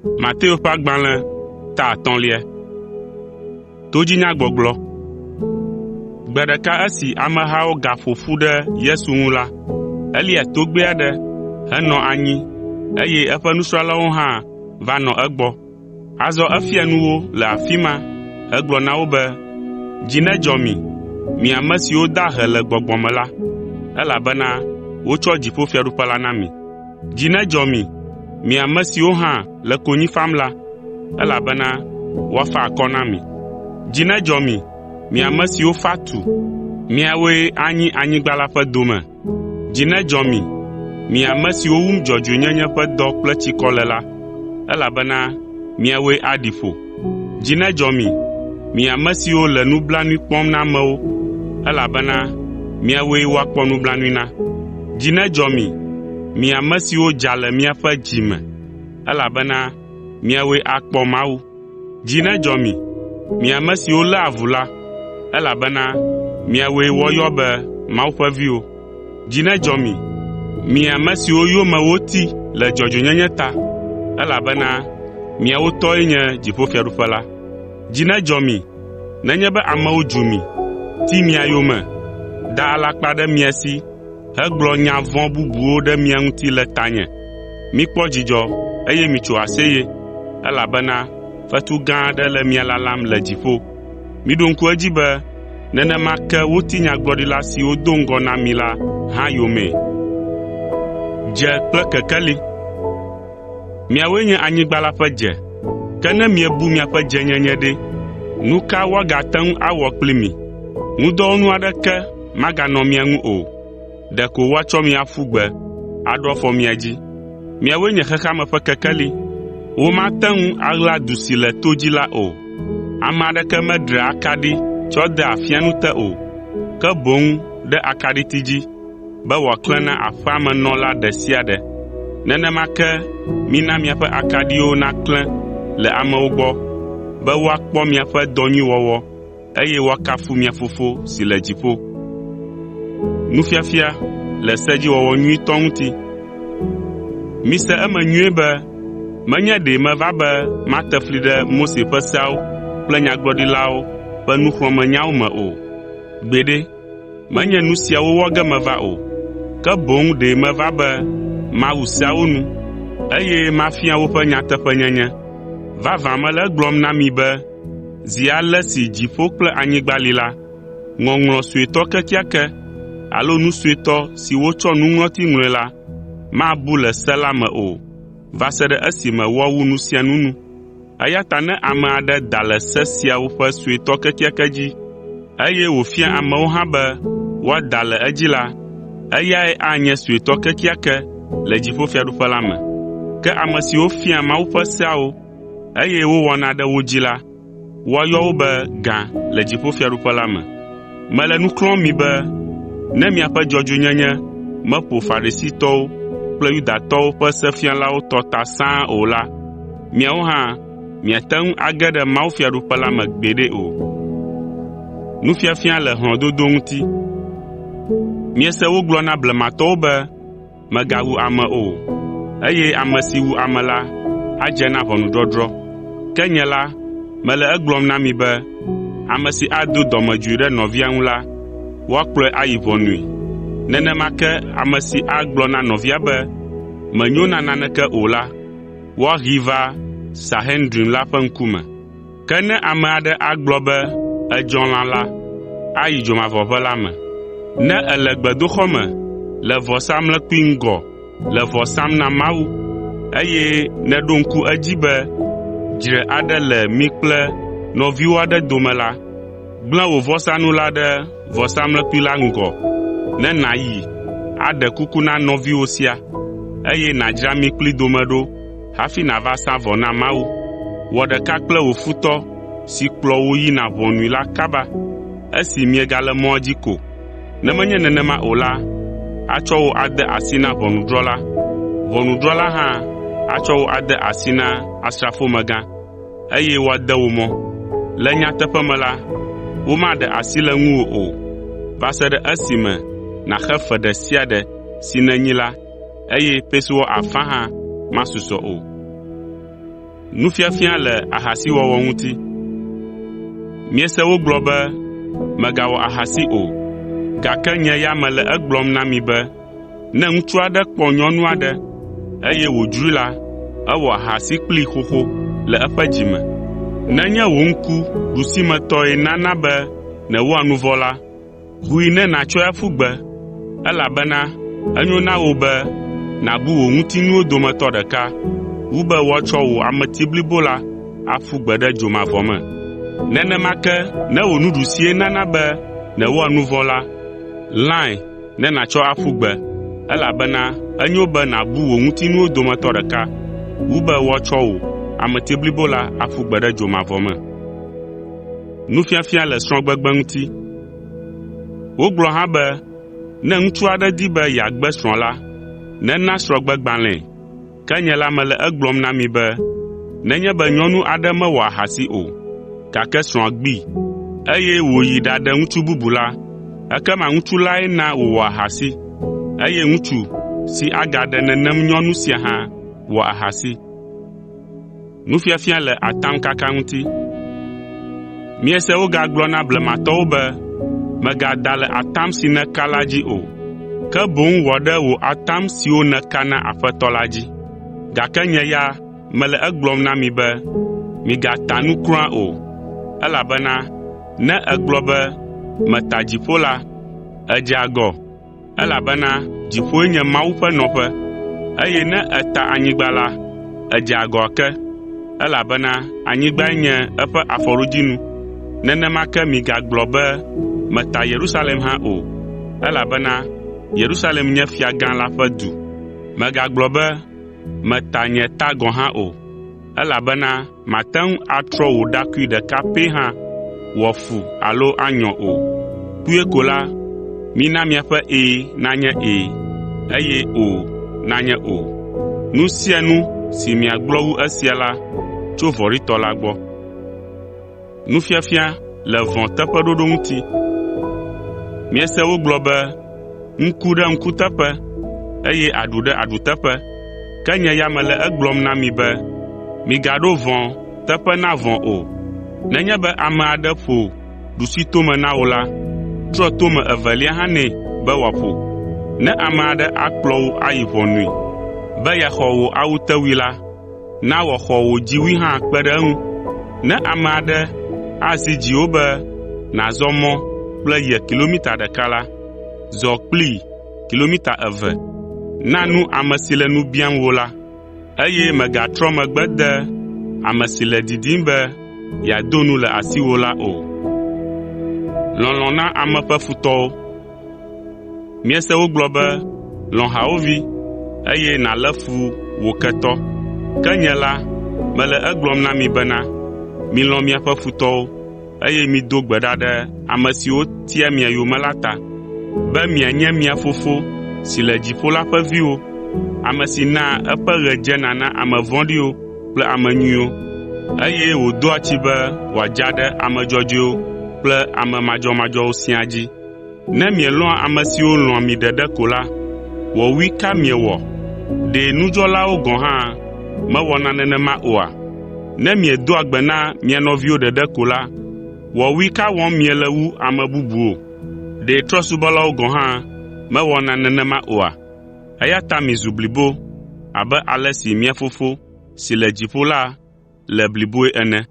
Mateo ƒe agbalẽ ta etɔ̃lia. Gbe ɖeka esi amehawo gaƒo ƒu ɖe Yesu ŋu la, elia togbɛ aɖe henɔ anyi eye eƒe nusrɔ̃lawo hã va nɔ egbɔ. Azɔ efia nu wo le afi ma hegblɔ na wo be, “Dzi nedzɔ mi, mi ame siwo da ahe le gbɔgbɔ me la, elabena wotsɔ dziƒofiaɖuƒe la na mi. Dzi nedzɔ mi, mi ame siwo hã le konyi fam la, elabena woafa akɔ na mi. Dzi nedzɔ mi, mi ame siwo fa tu, miawoe anyi anyigba la ƒe dome. Dzi nedzɔ mi, mi ame siwo wum dzɔdzɔenyenye ƒe dɔ kple tsikɔ le la, elabena miawoe aɖi ƒo. Dzi nedzɔ mi, mi ame siwo le nublanui kpɔm na amewo, elabena miawoe woakpɔ nublanui na. Dzi nedzɔ mi, mi ame siwo dza le miaƒe dzi me, elabena miawoe akpɔ Mawu. Dzi nedzɔ mi, mi ame siwo léa avu la, elabena miawoe woayɔ be Mawu ƒe viwo. Dzi nedzɔ mi, mi ame siwo yome woti le dzɔdzɔenyenye ta, elabena miawo tɔe nye dziƒofiaɖuƒe la. Dzi nedzɔ mi nenye be amewo dzu mi, ti mia yome, da alakpa ɖe mia si hegblɔ nya vɔ̃ bubuwo ɖe mia ŋuti le tanye. Mikpɔ dzidzɔ, eye mitso aseye, elabena fetu gã aɖe le mia lalam le dziƒo. Miɖo ŋku edzi be nenema ke woti nyagblɔɖila siwo do ŋgɔ na mi la hã yomee. Miawoe nye anyigba la ƒe dze, ke ne miebu miaƒe dzenyenye ɖe, nu ka woagate ŋu awɔ kpli mi? Ŋudɔwɔnu aɖeke maganɔ mia ŋu o, ɖeko woatsɔ mi aƒu gbe, aɖo afɔ mia dzi. Miawoe nye xexea me ƒe kekeli. Womate ŋu aɣla du si le to dzi la o. Ame aɖeke medraa akaɖi tsɔ dea afianu te o, ke boŋ ɖe akaɖiti dzi, be wòaklẽ na aƒea me nɔla ɖe sia ɖe. Nenema ke mina miaƒe akaɖiwo naklẽ le amewo gbɔ, be woakpɔ miaƒe dɔ nyui wɔwɔ, eye woakafu mia Fofo si le dziƒo. Mise eme nyuie be menye ɖe meva be mate fli ɖe Mose ƒe seawo kple nyagblɔɖilawo ƒe nuxlɔ̃amenyawo me o. Gbeɖe, menye nu siawo wɔ ge meva o, ke boŋ ɖe meva be mawu seawo nu, eye mafia woƒe nyateƒenyenye. Vavã mele egblɔm na mi be zi ale si dziƒo kple anyigba li la, ŋɔŋlɔ suetɔ kekeake alo nu suetɔ si wotsɔ nuŋlɔti ŋlɔe la, mabu le se la me o va se ɖe esime woawu nu sia nu nu. Eya ta ne ame aɖe da le se siawo ƒe suetɔ kekeake dzi, eye wòfia amewo hã be woada le edzi la, eyae anye suetɔ kekeake le dziƒofiaɖuƒe la me. Ke ame siwo fiaa Mawu ƒe seawo, eye wowɔna ɖe wo dzi la, woayɔ wo be gã le dziƒofiaɖuƒe la me. Mele nu xlɔ̃m mi be ne miaƒe dzɔdzɔenyenye meƒo Farisitɔwo kple Yudatɔwo ƒe sefialawo tɔ ta sãa o la, miawo hã miate ŋu age ɖe mawufiaɖuƒe la me gbeɖe o. Miese wogblɔ na blematɔwo be, ‘Mègawu ame o, eye ame si wu ame la adze na ʋɔnudɔdrɔ̃.’ Ke nye la, mele egblɔm na mi be ame si ado dɔmedzoe ɖe nɔvia ŋu la, woakplɔe ayi ʋɔnui. Nenema ke ame si agblɔ na nɔvia be, ‘Mènyo na naneke o’ la, woahee va Sanhedrin la ƒe ŋkume. Ke ne ame aɖe agblɔ be, ‘Èdzɔ lã’ la, ayi dzomavɔʋe la me. Ne èle gbedoxɔ me le vɔsamlekpui ŋgɔ le vɔ sam na Mawu, eye nèɖo ŋku edzi be dzre aɖe le mi kple nɔviwò aɖe dome la, gblẽ wò vɔsanu la ɖe vɔsamlekpui la ŋgɔ ne nàyi aɖe kuku na nɔviwò sia, eye nàdzra mi kplii dome ɖo hafi nàva sa vɔ na Mawu. Wɔ ɖeka kple wò futɔ si kplɔ wò yina ʋɔnui la kaba esi miegale mɔa dzi ko. Ne menye nenema o la, atsɔ wò ade asi na ʋɔnudrɔ̃la, ʋɔnudrɔ̃la hã atsɔ wò ade asi na asrafomegã, eye woade wò mɔ. Le nyateƒe me la, womaɖe asi le ŋuwò o, va se ɖe esime nàxe fe ɖe sia ɖe si nènyi la, eye pesewa afã hã masusɔ o. Miese wogblɔ be, ‘Mègawɔ ahasi o.’ Gake nye ya mele egblɔm na mi be ne ŋutsu aɖe kpɔ nyɔnu aɖe, eye wòdzroe la, ewɔ ahasi kplii xoxo le eƒe dzi me. Nenye wò ŋku ɖusimetɔe nana be nèwɔa nu vɔ̃ la, hoe ne nàtsɔe aƒu gbe, elabena enyo na wò be nàbu wò ŋutinuwo dometɔ ɖeka wu be woatsɔ wò ameti blibo la aƒu gbe ɖe dzomavɔ me. Nenema ke ne wò nuɖusie nana be nèwɔa nu vɔ̃ la, lãe ne nàtsɔ aƒu gbe, elabena enyo be nàbu wò ŋutinuwo dometɔ ɖeka wu be woatsɔ wò ameti blibo la aƒu gbe ɖe dzomavɔ me. Wogblɔ hã be, ‘Ne ŋutsu aɖe di be yeagbe srɔ̃a la, nena srɔ̃gbegbalẽe.’ Ke nye la mele egblɔm na mi be nenye be nyɔnu aɖe mewɔ ahasi o, gake srɔ̃a gbee, eye wòyi ɖaɖe ŋutsu bubu la, ekema ŋutsu lae na wòwɔ ahasi, eye ŋutsu si agaɖe nenem nyɔnu sia hã wɔ ahasi. Miese wogagblɔ na blematɔwo be, ‘Mègada le atam si nèka la dzi o, ke boŋ wɔ ɖe wò atam siwo nèka na Aƒetɔ la dzi.’ Gake nye ya mele egblɔm na mi be migata nu kura o, elabena ne ègblɔ be, ‘Meta dziƒo’ la, èdze agɔ, elabena dziƒoe nye Mawu ƒe nɔƒe, eye ne èta anyigba la, èdze agɔ ake, elabena anyigbae nye eƒe afɔɖodzinu. Nenema ke migagblɔ be, ‘Meta Yerusalem’ hã o, elabena Yerusalem nye Fia gã la ƒe du. Mègagblɔ be, ‘Meta nye ta’ gɔ̃ hã o, elabena màte ŋu atrɔ wò ɖakui ɖeka pɛ hã wòafu alo anyɔ o. Kpuie ko la, mina miaƒe ‘Ɛ̃’ nanye ‘Ɛ̃’ eye ‘O’ nanye ‘O.’ Nu sia nu si miagblɔ wu esia la tso vɔ̃ɖitɔ la gbɔ. Miese wogblɔ be, ‘Ŋku ɖe ŋku teƒe, eye aɖu ɖe aɖu teƒe.’ Ke nye ya mele egblɔm na mi be migaɖo vɔ̃ teƒe na vɔ̃ o. Nenye be ame aɖe ƒo ɖusitome na wò la, trɔ tome evelia hã nɛ be wòaƒo. Ne ame aɖe akplɔ wò ayi ʋɔnui be yeaxɔ wò awutewui la, na wòaxɔ wò dziwui hã kpe ɖe eŋu. Ne ame aɖe azi dziwò be nàzɔ mɔ kple ye kilomita ɖeka la, zɔ kplii kilomita eve. Na nu ame si le nu biam wò la, eye mègatrɔ megbe de ame si le didim be yeado nu le asiwò la o. Miese wogblɔ be, ‘Lɔ̃ hawòvi, eye nàlé fu wò ketɔ.’ Ke nye la, mele egblɔm na mi bena, milɔ̃ miaƒe futɔwo, eye mido gbe ɖa ɖe ame siwo tia mia yome la ta, be mianye mia Fofo si le dziƒo la ƒe viwo, ame si naa eƒe ɣe dzena na ame vɔ̃ɖiwo kple ame nyuiwo, eye wòdoa tsi be wòadza ɖe ame dzɔdzɔewo kple ame madzɔmadzɔwo siaa dzi. Ne mielɔ̃a ame siwo lɔ̃a mi ɖeɖe ko la, wɔwui ka miewɔ? Ɖe nudzɔlawo gɔ̃ hã mewɔna nenema oa? Ne miedoa gbe na mia nɔviwo ɖeɖe ko la, wɔwui ka wɔm miele wu ame bubuwo? Ɖe trɔ̃subɔlawo gɔ̃ hã mewɔna nenema oa? Eya ta mizu blibo abe ale si mia Fofo si le dziƒo la le bliboe ene.